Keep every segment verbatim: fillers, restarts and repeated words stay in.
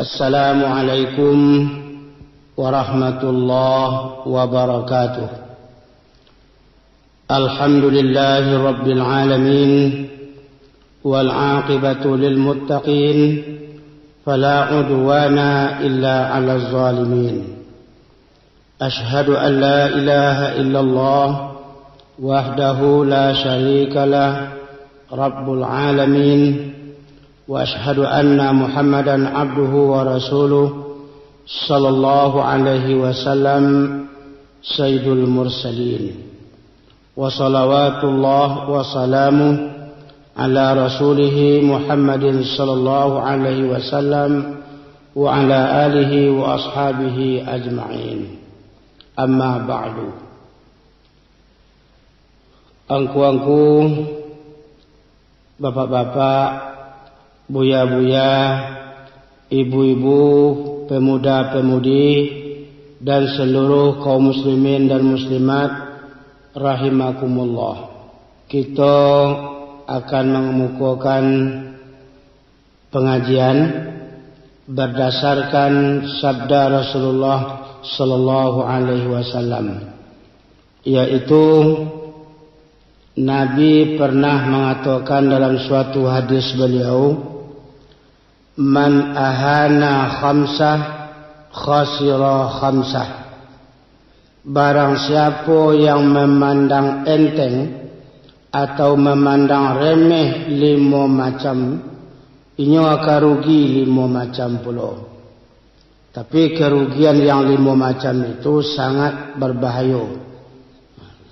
Assalamualaikum warahmatullahi wabarakatuh. Alhamdulillahi rabbil alamin, wal aqibatu lil muttaqin, fala udwana illa 'alaz zalimin. Asyhadu an la ilaha illallah wahdahu la syarika lah, rabbul alamin, wa asyhadu anna Muhammadan abduhu wa rasuluh, sallallahu alaihi wasallam, sayyidul mursalin. Wa salawatullah wa salamuh ala rasulihi Muhammadin sallallahu alaihi wasallam wa ala alihi wa ashabihi ajma'in. Amma ba'du. Angku-angku, bapak-bapak, buya-buya, ibu-ibu, pemuda-pemudi, dan seluruh kaum muslimin dan muslimat rahimakumullah. Kito akan mangamukokan pangajian bardasarkan sabda Rasulullah sallallahu alaihi wasallam, yaitu Nabi pernah mangatokan dalam suatu hadis baliau, "Man ahana khamsah, khasira khamsah." Barang siapo yang mamandang enteng atau mamandang remeh limo macam, inyo akan rugi limo macam pulo. Tapi, karugian yang limo macam itu sangat barbahayo.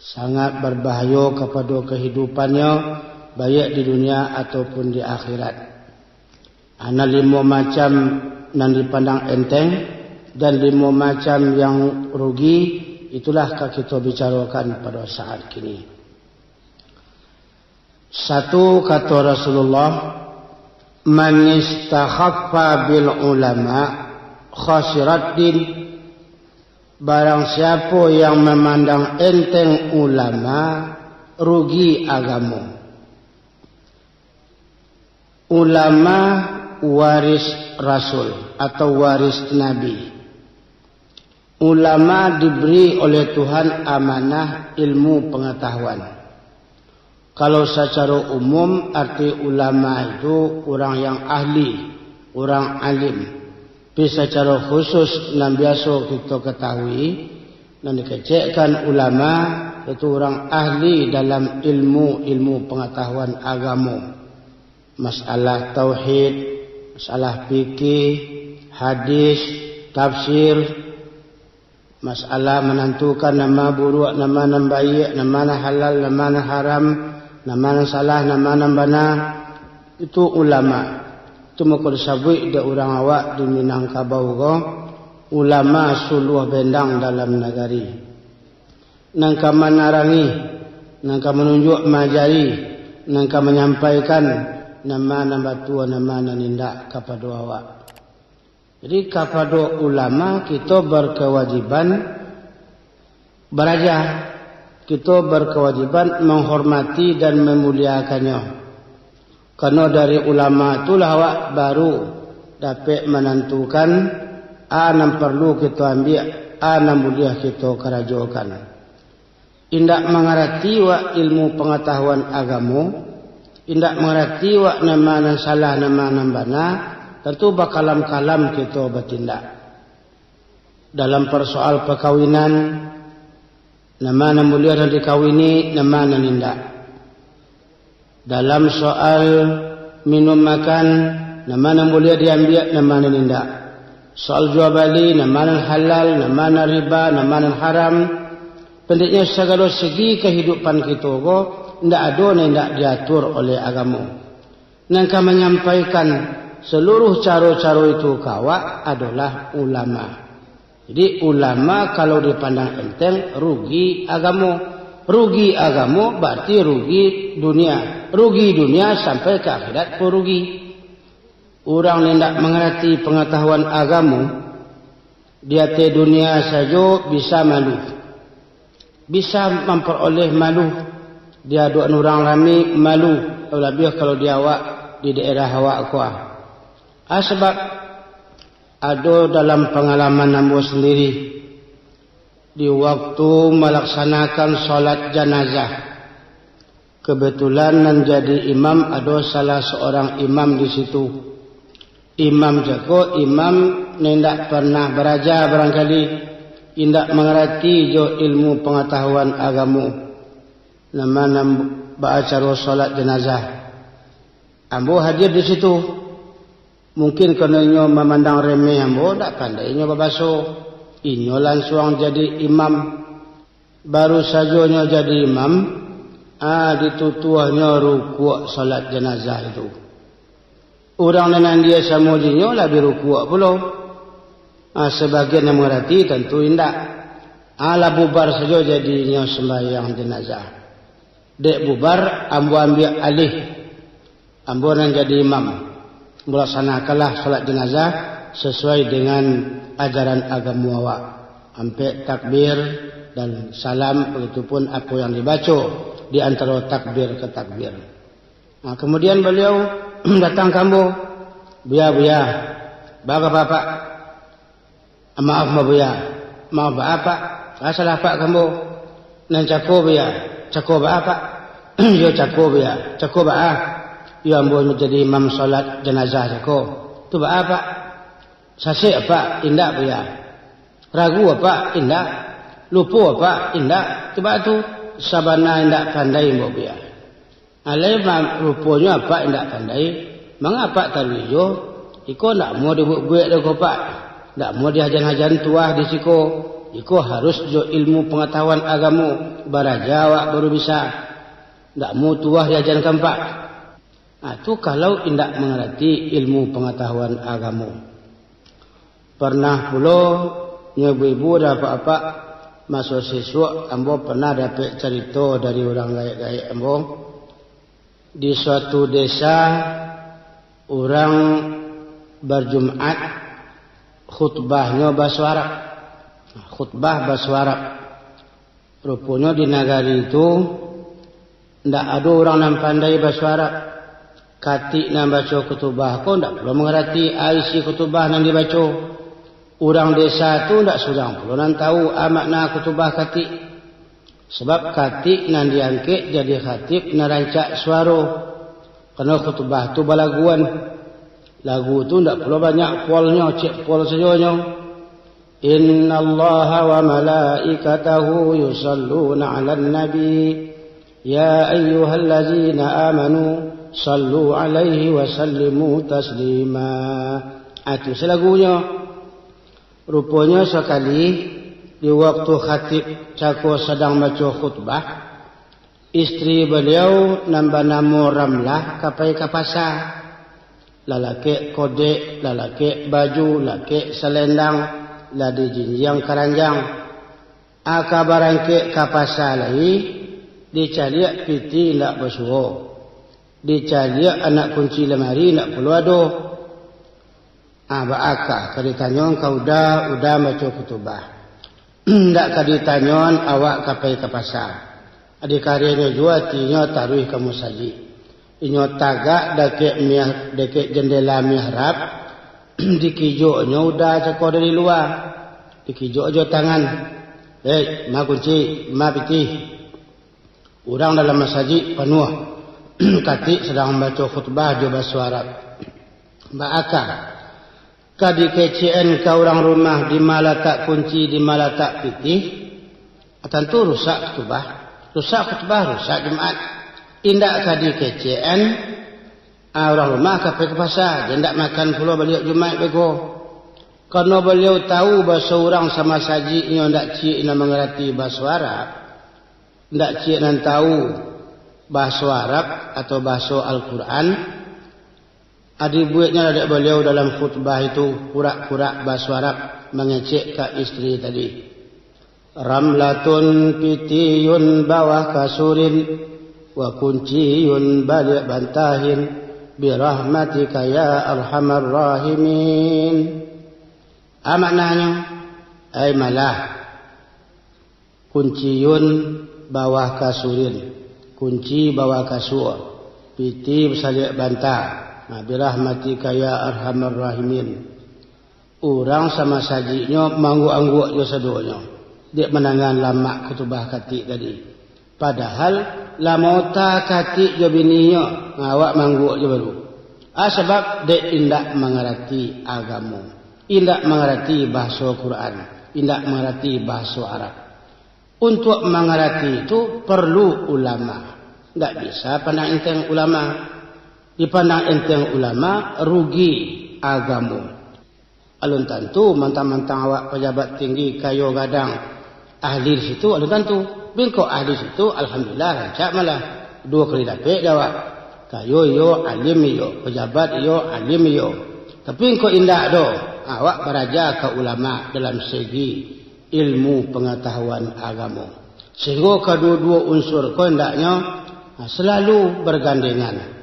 Sangat barbahayo kapado kahidupannyo, baiak di dunia ataupun di akhirat. Nan limo macam nan dipandang enteng, dan limo macam yang rugi, itulah ka kito bicarokan pado saat kini. Satu, kato Rasulullah, "Man istakhaffa bil ulama khasirat din." Barang siapo yang mamandang enteng ulama, rugi agamo. Ulama waris Rasul atau waris Nabi. Ulama diberi oleh Tuhan amanah ilmu pangatahuan. Kalau sacaro umum, arti ulama itu urang yang ahli, urang alim. Tapi sacaro khusus, nan biaso kito katahui, nan dikecekkan ulama, itu urang ahli dalam ilmu-ilmu pangatahuan agamo. Masalah tauhid, masalah fikih, hadis, tafsir, masalah manantukan nama buruak, nama nan baiak, nama nan halal, nama nan haram, nama nan salah, nama nan bana, itu ulama. Itu mako disabuik dek urang awak di Minangkabau ko, ulama suluah bendang dalam nagari. Nan ka manarangi, nan ka manunjuak majari, nan ka manyampaikan nama nan batua, nama nan indak kapado awak. Jadi, kapado ulama kito barkawajiban baraja, kito barkawajiban manghormati dan mamuliakannyo. Karano dari ulama tu lah awak baru dapek manantukan a nan parlu kito ambiak, a nan buliah kito karajokan. Indak mangarati wak ilmu pangatahuan agamo, indak mangarati wak nama nan salah, nama nan bana, tantu bakalam-kalam kito batindak. Dalam parsoal pakawinan, nama nan buliah nan dikawini, nama nan indak. Dalam soal minum makan, nama nan buliah diambiak, nama nan indak. Soal jua bali, nama nan halal, nama nan riba, nama nan haram. Pendeknyo, sagalo segi kahidupan kito ko, indak ado nan indak diatur oleh agamo. Nan ka manyampaikan saluruh caro-caro itu ka awak adolah ulama. Jadi, ulama kalau dipandang enteng, rugi agamo. Rugi agamo, bararti rugi dunia. Rugi dunia, sampai ka akhirat pun rugi. Urang nan indak mangarati pangatahuan agamo, di ateh dunia sajo bisa malu. Bisa mamparoleh malu. Di adokan urang rami, malu. Labiah kalau di awak, di daerah awak ko. Ah, sabab Ado dalam pangalaman ambo sandiri, di waktu malaksanakan salat janazah, kebetulan nan jadi imam ado salah seorang imam di situ. Imam cako, imam nan indak pernah baraja barangkali, indak mangarati jo ilmu pangatahuan agamo. Nama nan baacaro salat janazah. Ambo hadir di situ. Mungkin karano inyo mamandang remeh ambo, ndak pandai inyo babaso. Inyo lansuang jadi imam. Baru sajo inyo jadi imam, ah, ditutuahnyo rukuak salat janazah itu. Urang nan dia samo dinyo lah barukuak pulo. Ah, sabagian nan mangarati tantu indak. Ah, lah bubar sajo jadinyo sumbayang janazah. Dek bubar, ambo ambiak alih. Ambo nan jadi imam. Mulaksanakanlah salat janazah sasuai dengan ajaran agamo awak. Ampek takbir dan salam, bagitupun apo yang dibaco di antaro takbir ka takbir. Nah, kemudian baliau datang ka ambo, "Buya, Buya, baa kaba Apak?" "Maaf, Buya." "Maaf baa, Pak?" "Ah, salah Apak ka ambo." "Nan cako, Buya." "Cako baa, Pak?" "Iyo cako, Buya." "Cako baa?" "Iyo ambo jadi imam salat janazah cako." "Tu baa, Pak? Sasek Apak?" "Indak, Buya." "Ragu Apak?" "Indak." "Lupo Apak?" "Indak." "Tu baa tu?" "Sabana indak pandai ambo, Buya." Alai ma-, ruponyo Apak indak pandai. Manga Apak taruih jo? Iko ndak amuah dibuek-buek doh ko, Pak. Ndak amuah dihajan-hajan tuah di siko. Iko harus jo ilmu pangatahuan agamo, baraja awak baru bisa. Ndak amuah tuah dihajankan, Pak. Ah, tu kalau indak mangarati ilmu pangatahuan agamo. Parnah pulo, nyo ibu-ibu dan apak-apak, maso sisuak ambo parnah dapek carito dari urang gaek-gaek ambo. Di suatu desa, urang bajumaat, khutbahnyo baso Arab. Khutbah baso Arab. Ruponyo di nagari tu, ndak ado urang nan pandai baso Arab. Katik nan baco khutubah ko ndak pulo mangarati isi khutubah nan dibaco. Urang desa tu ndak surang pulo nan tahu a makna khutubah katik. Sabab katik nan diangkek jadi khatib nan rancak suaro. Karano khutubah tu balaguan. Lagu tu ndak pulo banyak polnyo, cek pol sajonyo. "Innallaha wa malaikatahu yusalluna 'alan nabi, ya ayyuhallazina amanu sallu 'alaihi wa sallimu taslima." Ah, tu se lagunyo. Ruponyo sakali, di waktu khatib cako sadang baco khutbah, istri baliau nan banamo Ramlah ka pai ka pasa. Lah lakek kodek, lah lakek baju, lakek salendang, lah dijinjiang karanjang. A ka barangkek ka pasa lai, dicaliak pitih indak basuo. Dicaliak anak kunci lamari indak pulo ado. Ah, baa ka, ka ditanyoan ka uda, uda baco khutubah. Ndak ka ditanyoan awak ka pai ka pasa. Dikarianyo juo atinyo taruih ka musajik. Inyo tagak dakek miah-, dakek jandela mihrab, dikijoknyo uda cako dari lua. Dikijok jo tangan. "Eh, ma kunci, ma pitih." Urang dalam masajik panuah. Katik sadang mambaco khutbah jo baso Arab. Baa ka, ka dikecekan ka urang rumah di ma latak kunci, di ma latak pitih? Tantu rusak khutbah. Rusak khutbah, rusak Jumaat. Indak ka dikecekan, ah, urang rumah ka pai ka pasa, jan indak makan pulo baliak Jumaat beko. Karano baliau tahu baso urang samasajiknyo ndak ciek nan mangarati baso Arab, ndak ciek nan tahu baso Arab atau baso Al-Quran, a dibueknyo lah dek baliau dalam khutbah itu purak-purak baso Arab mangecek ka istri tadi. "Ramlatun pitiyun bawah kasurin, wa kunciyun baliak bantahin, birahmatika ya arhamar rahimin." A maknanyo, ai malah, kunciyun bawah kasurin, kunci bawah kasua, pitih basaliak banta, nah, birahmatika ya arhamar rahimin. Urang samasajiknyo maangguk-angguk jo sadonyo, dek mandangan lamak khutubah katik tadi. Padahal lah maota katik jo bininyo, awak maangguk jo baru. Ah, sabab dek indak mangarati agamo, indak mangarati bahaso Quran, indak mangarati bahaso Arab. Untuak mangarati tu parlu ulama. Ndak bisa pandang enteng ulama. Dipandang enteng ulama, rugi agamo. Alun tantu mantang-mantang awak pajabat tinggi, kayo gadang, ahli di situ, alun tantu. Bingkok ahli situ, alhamdulillah, rancak malah. Duo kali dapek dek awak. Kayo iyo, alim iyo, pajabat iyo, alim iyo. Tapi engkau indak doh, awak baraja ka ulama dalam segi ilmu pangatahuan agamo. Sehinggo kaduo-duo unsur ko hendaknyo, ha, selalu bergandengan.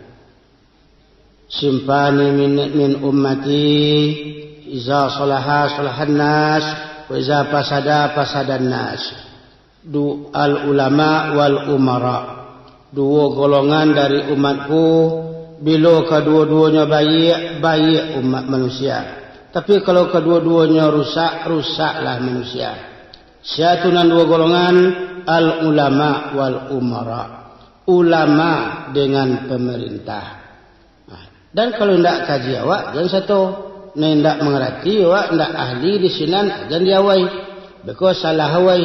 Sinfani min, min ummati, iza salaha salahan nas, wa iza fasada fasadan nas. Du-, al ulama wal umara. Duo golongan dari umatku, bilo kaduo-duonyo baiak, baiak umat manusia. Tapi kalau kaduo-duonyo rusak, rusaklah manusia. Sia tu nan duo golongan, al ulama wal umara. Ulama dengan pemerintah. Nah, dan kalau indak kaji awak, jan sato. Nah, indak mangarati awak, indak ahli di sinan, jan diawai. Beko salah awai.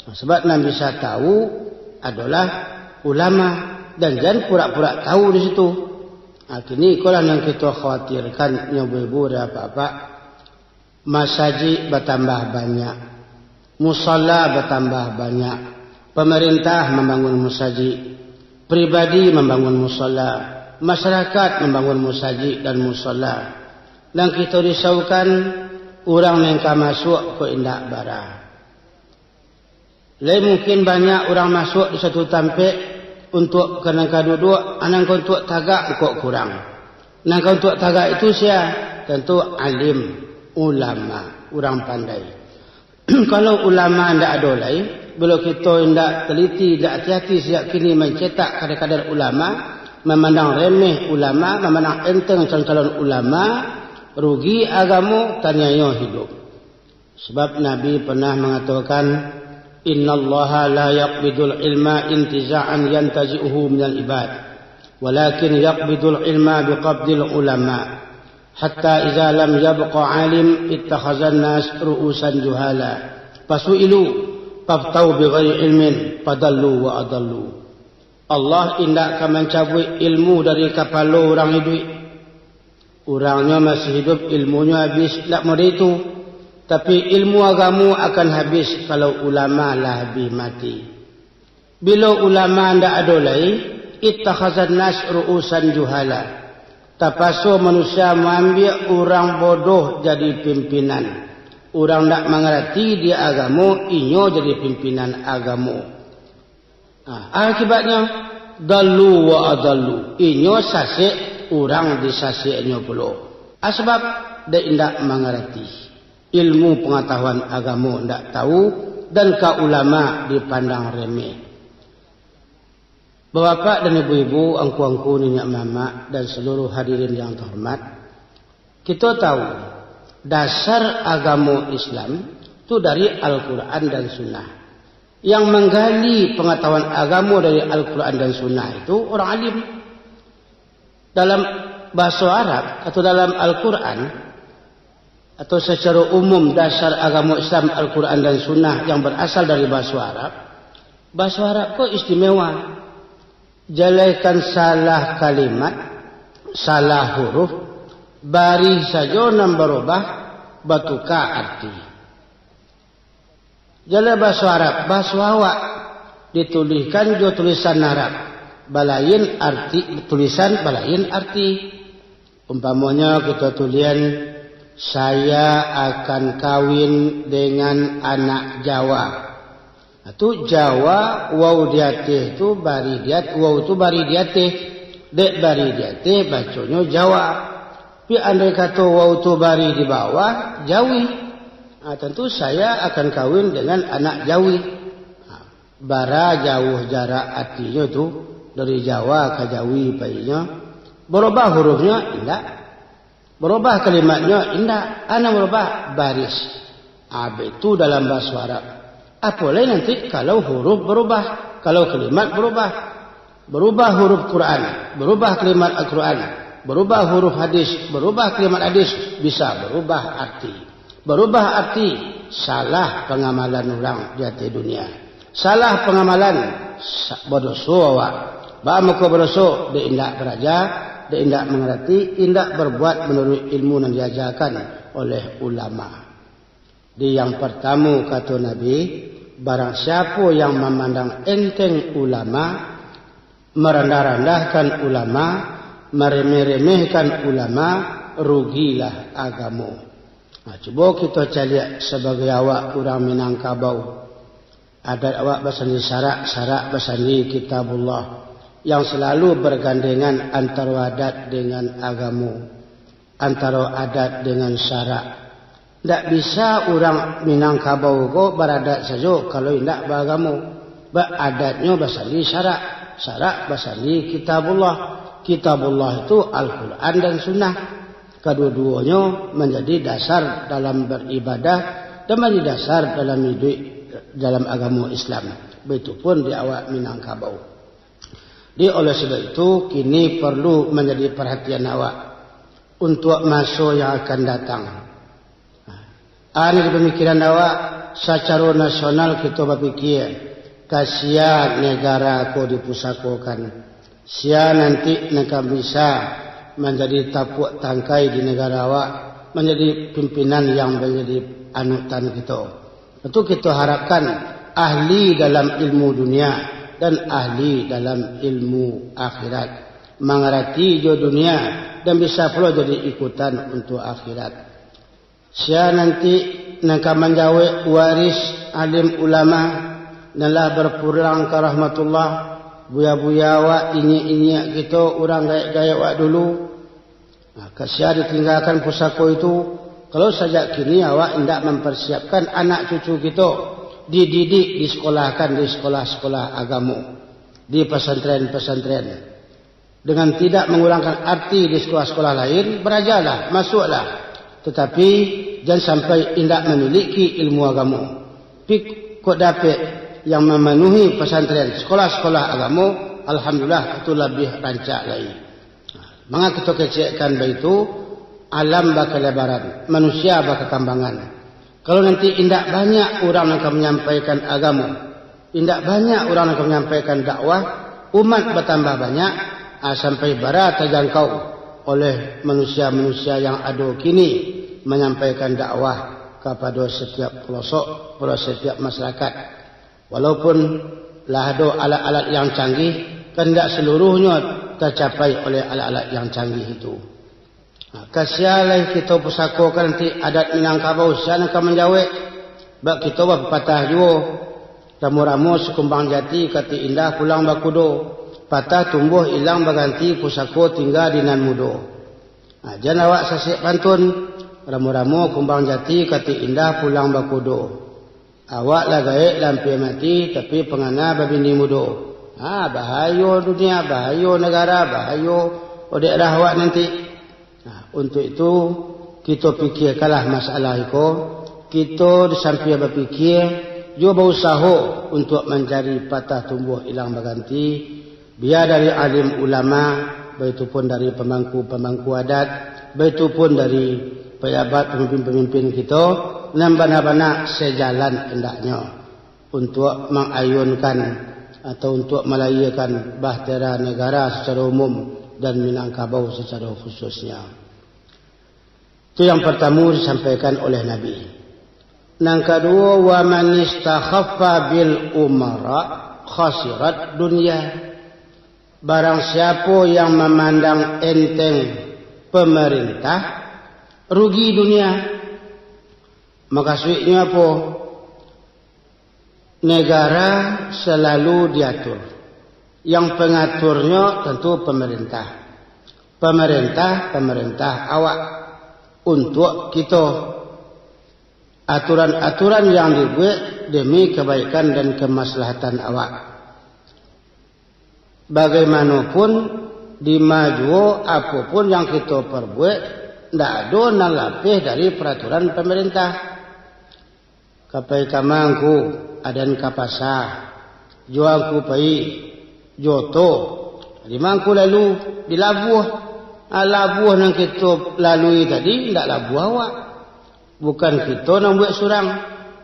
Nah, sabab nan bisa tahu adolah ulama, dan jan purak-purak tahu di situ. Nah, kini ikolah nan kito khawatirkan, nyo ibu-ibu dan apak-apak. Masajik batambah banyak, musala batambah banyak, pamarintah mambangun masajik, pribadi mambangun musala, masyarakat mambangun masajik dan musala. Nan kito risaukan, urang nan ka masuak ko indak bara. Lai mungkin banyak urang masuak di satu tampek untuak ka nan ka duduak, nan ka untuak tagak kok kurang. Nan ka untuak tagak itu sia? Tantu alim, ulama, urang pandai. Kalau ulama ndak ado lai, bilo kito indak teliti, indak ati-ati sajak kini mancetak kadar-kadar ulama, mamandang remeh ulama, mamandang enteng calon-calon ulama, rugi agamo, taniayo hidup. Sabab Nabi pernah mangatokan, "Innallaha la yaqbidul ilma intiza'an yantazi'uhu minal ibad, walakin yaqbidul ilma biqabdil ulama, hatta iza lam yabqa alim ittakhazan nas ru'usan juhala, fasu'ilu faftau bighairi ilmin, fadallu wa adallu." Allah indak ka mancabuik ilmu dari kapalo urang iduik. Urangnyo masih hidup, ilmunyo habis, indak model itu. Tapi ilmu agamo akan habis kalau ulama lah bi mati. Bilo ulama ndak ado lai, ittakhazan nas ru'usan juhala. Tapaso manusia maambiak urang bodoh jadi pimpinan. Urang ndak mangarati di agamo, inyo jadi pimpinan agamo. Nah, akibatnyo, dallu wa adallu. Inyo sasek, urang disaseknyo pulo. Ah, sabab dek indak mangarati. Ilmu pangatahuan agamo indak tahu, dan ka ulama dipandang remeh. Bapak dan ibu-ibu, angku-angku, niniak mamak, dan seluruh hadirin yang terhormat, kito tahu, dasar agamo Islam tu dari Al-Quran dan Sunnah. Yang manggali pangatahuan agamo dari Al-Quran dan Sunnah itu urang alim. Dalam bahaso Arab atau dalam Al-Quran, atau secara umum dasar agamo Islam Al-Quran dan Sunnah yang berasal dari bahaso Arab, bahaso Arab ko istimewa. Jalaikan salah kalimat, salah huruf, barih sajo nan barubah, batuka arti. Jaleh bahaso Arab, bahaso awak, ditulihkan jo tulisan Arab, balain arti, tulisan balain arti. Umpamonyo kito tulian, "Saya akan kawin dengan anak Jawa." Nah, tu Jawa, wau di ateh tu bari di at-, wau tu bari di ateh. Dek bari di ateh, baconyo Jawa. Tapi andai kato wau tu bari di bawah, Jawi. Ah, tentu saya akan kawin dengan anak Jawi. Ah, bara jauh jarak artinyo tu, dari Jawa ka Jawi painyo. Barubah hurufnyo? Indak. Barubah kalimatnyo? Indak. A nan barubah? Baris. Abih tu dalam bahaso Arab. Apo lai nanti kalau huruf barubah, kalau kalimat barubah? Barubah huruf Quran, barubah kalimat Al-Quran, barubah huruf hadis, barubah kalimat hadis, bisa barubah arti. Barubah arti, salah pangamalan urang di ateh dunia. Salah pangamalan, sa-, badoso awak. Baa mako badoso? Dek indak baraja, dek indak mangarati, indak barbuat manuruik ilmu nan diajakan oleh ulama. Di yang partamo, kato Nabi, barang siapo yang mamandang enteng ulama, marandah-randahkan ulama, maremeh-remehkan ulama, rugilah agamo. Nah, cubo kito caliak sabagai awak urang Minangkabau. Adat awak basandi syarak, syarak basandi Kitabullah, yang salalu bargandengan antaro adat dengan agamo, antaro adat dengan syarak. Ndak bisa urang Minangkabau ko baradat sajo kalau indak baagamo. Ba-, adatnyo basandi syarak, syarak basandi Kitabullah. Kitabullah itu Al-Quran dan Sunnah. Kaduo-duonyo manjadi dasar dalam baribadah dan manjadi dasar dalam iduik dalam agamo Islam. Baitu pun di awak Minangkabau. Di oleh sebab itu, kini parlu manjadi parhatian awak untuak maso yang akan datang. Ado di pamikiran awak, sacaro nasional kito bapikia, ka sia negara ko dipusakokan, sia nanti nan ka bisa manjadi tapuak tangkai di negara awak, manjadi pimpinan yang manjadi anutan kito. Tantu kito harapkan ahli dalam ilmu dunia dan ahli dalam ilmu akhirat, mangarati jo dunia dan bisa pulo jadi ikutan untuak akhirat. Sia nanti nan ka manjawek waris alim ulama nan lah barpulang ka rahmatullah, buya-buya awak, inyiak-inyiak kito, urang gaek-gaek awak dulu. Nah, ka sia ditinggakan pusako itu, kalau sajak kini awak indak mamparsiapkan anak cucu kito, dididik, disekolahkan di sekolah-sekolah agamo, di pasantren-pasantren. Dengan tidak mangurangkan arti di sekolah-sekolah lain, barajalah, masuaklah. Tatapi, jan sampai indak mamiliki ilmu agamo. Pi-, kok dapek yang mamanuhi pasantren, sekolah-sekolah agamo, alhamdulillah, itu labiah rancak lai. Manga kito kecekkan baitu, alam bakalebaran, manusia bakakambangan. Kalau nanti indak banyak urang nan ka manyampaikan agamo, indak banyak urang nan ka manyampaikan dakwah, umat batambah banyak, ah, sampai bara tajangkau oleh manusia-manusia yang ado kini manyampaikan dakwah kapado satiap palosok, kapado satiap masarakat. Walaupun lah ado alat-alat yang canggih, kan indak saluruhnyo tacapai oleh alat-alat yang canggih itu. Nah, ka sia lai kito pusakokan nanti adat Minangkabau, sia nan ka manjawek? Bak kito bapapatah juo, ramo-ramo sakumbang jati, katik indah pulang bakudo, patah tumbuah ilang baganti, pusako tingga di nan mudo. Nah, jan awak sasek pantun, ramo-ramo kumbang jati, katik indah pulang bakudo. Awak lah gaek lah ampia mati, tapi pangana babini mudo. Ha, bahayo dunia, bahayo nagara, bahayo daerah awak nanti. Nah, untuak itu, kito pikiakanlah masalah iko. Kito disampia bapikia, juo bausaho untuak mancari patah tumbuah ilang baganti, bia dari alim ulama, baitu pun dari pamangku-pamangku adat, baitu pun dari pajabat pamimpin-pamimpin kito, nan bana-bana sajalan andaknyo untuak mangayunkan atau untuak malahiakan bahtera nagara sacaro umum dan Minangkabau sacaro khususnyo. Itu yang partamo disampaikan oleh Nabi. Nan kaduo, "Wa man istakhaffa bil umara khasirat dunya." Barang siapo yang mamandang enteng pamarintah, rugi dunia. Makasuiknyo apo? Negara salalu diatur. Yang pangaturnyo tantu pamarintah. Pamarintah, pamarintah awak. Untuak kito. Aturan-aturan yang dibuek demi kebaikan dan kemaslahatan awak. Bagaimanopun, dima juo, apo pun yang kito parbuek, Ndak ado nan lapeh dari paraturan pamarintah. Ka pai ka ma ngku, aden ka pasa, jo a ngku pai, jo oto. Di ma ngku lalu, di labuah. Ah, labuah nan kito lalui tadi, ndak labuah awak. Bukan kito nan buek surang,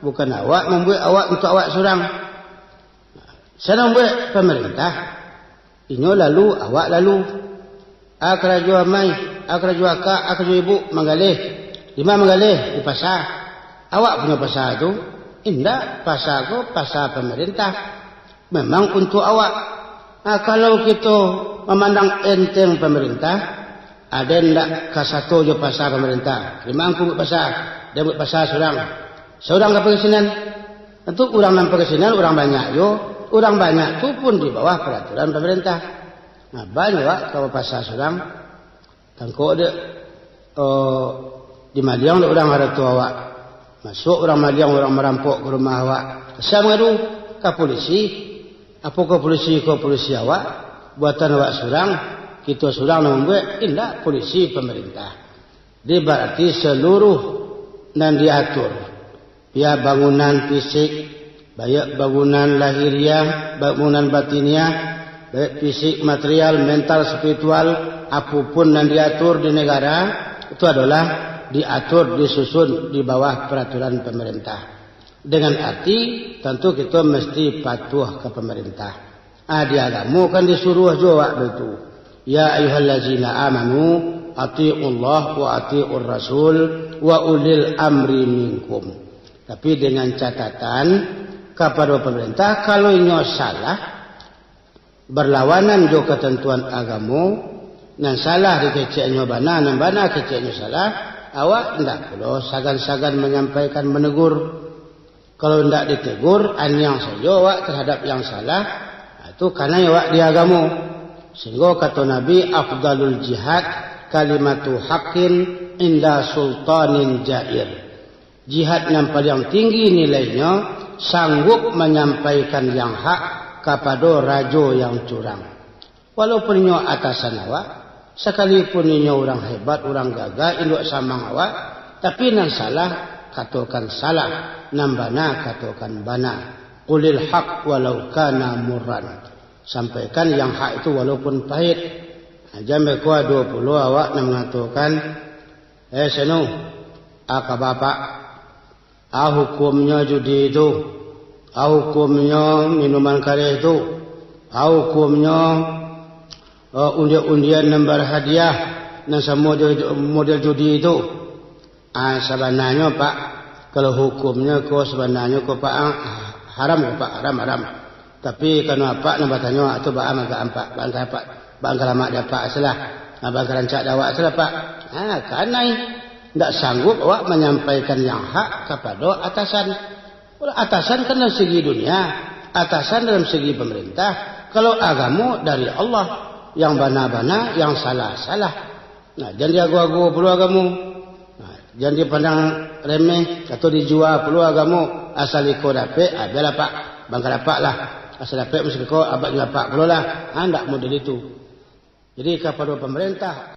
bukan awak mambuek awak untuak awak surang. Sia nan buek? Pamarintah. Inyo lalu, awak lalu. A karajo amai, a karajo akak, a karajo ibuk, manggaleh. Di ma manggaleh? Di pasa. Awak punyo pasa tu? Indak, pasa ko pasa pamarintah. Memang untuak awak. Nah, kalau kito mamandang enteng pamarintah, aden ndak ka sato jo pasa pamarintah. Di ma ngku buek pasa, den buek pasa surang. Surang ka pai ka sinan. Tantu urang nan pai ka sinan urang banyak jo. Urang banyak tu pun di bawah paraturan pamarintah. Nah, banyak awak ka bapasa surang. Tangkok dek, oh, dimaliang dek urang harato awak. Masuak urang maliang, urang marampok ka rumah awak. Sia mangadu? Ka polisi. Apo ka polisi ko polisi awak? Buatan awak surang, kito surang nan mambuek? Indak, polisi pamarintah. Jadi, bararti saluruh nan diatur, pihak bangunan fisik, baiak bangunan lahiriah, bangunan batiniah, baiak fisik, material, mental, spiritual, apo pun nan diatur di negara, itu adolah diatur, disusun di bawah paraturan pamarintah. Dengan arti, tantu kito mesti patuah ka pamarintah. Ah, di agamo kan disuruah jo awak baitu. "Ya ayyuhallazina amanu, ati'ullah wa ati'ur rasul wa ulil amri minkum." Tapi dengan catatan, kapado pamarintah, kalau inyo salah, barlawanan jo katantuan agamo, nan salah dikeceknyo bana, nan bana keceknyo salah, awak indak pulo sagan-sagan manyampaikan manegur. Kalau indak ditegur, aniang sajo awak tarhadap yang salah, nah, tu kanai awak di agamo. Sehingga kato Nabi, "Afdalul jihad kalimatu haqqin inda sultanin jair." Jihad nan paliang tinggi nilainyo, sanggup manyampaikan yang hak kapado rajo yang curang. Walaupun inyo atasan awak, sakalipun inyo urang hebat, urang gagah, induak samang awak, tapi nan salah, katokan salah, nan bana, katokan bana. "Qulil haq walau kana murran." Sampaikan yang hak itu walaupun pahit. Nah, jan beko ado pulo awak nan mangatokan, "Eh, Senu, a kaba apak? A hukumnyo judi tu? A hukumnyo minuman kareh tu? A hukumnyo, eh, undian-undian nan barhadiah, nan samo jo model judi tu?" Ah, sabananyo, Pak, kalau hukumnyo ko, sabananyo ko, Pak, ah, haram ko, Pak, haram, haram. Tapi, kanu apak nan batanyo, tu baa mangko apak, baa angka apak, baa angka lamak di apak salah, baa angka rancak di awak salah, Pak. Ha, kanai. Ndak sanggup awak manyampaikan yang hak kapado atasan. Kalau atasan kan dalam segi dunia, atasan dalam segi pamarintah. Kalau agamo dari Allah, yang bana-bana, yang salah-salah. Nah, jan diago-ago pulo agamo. Nah, jan dipandang remeh, atau dijua pulo agamo. Asal iko dapek, ah, bialah, Pak. Bangka dapek lah. Asal dapek mesti ko, abak juo apak pulo lah. Ah, ndak model itu. Jadi, kapado pamarintah,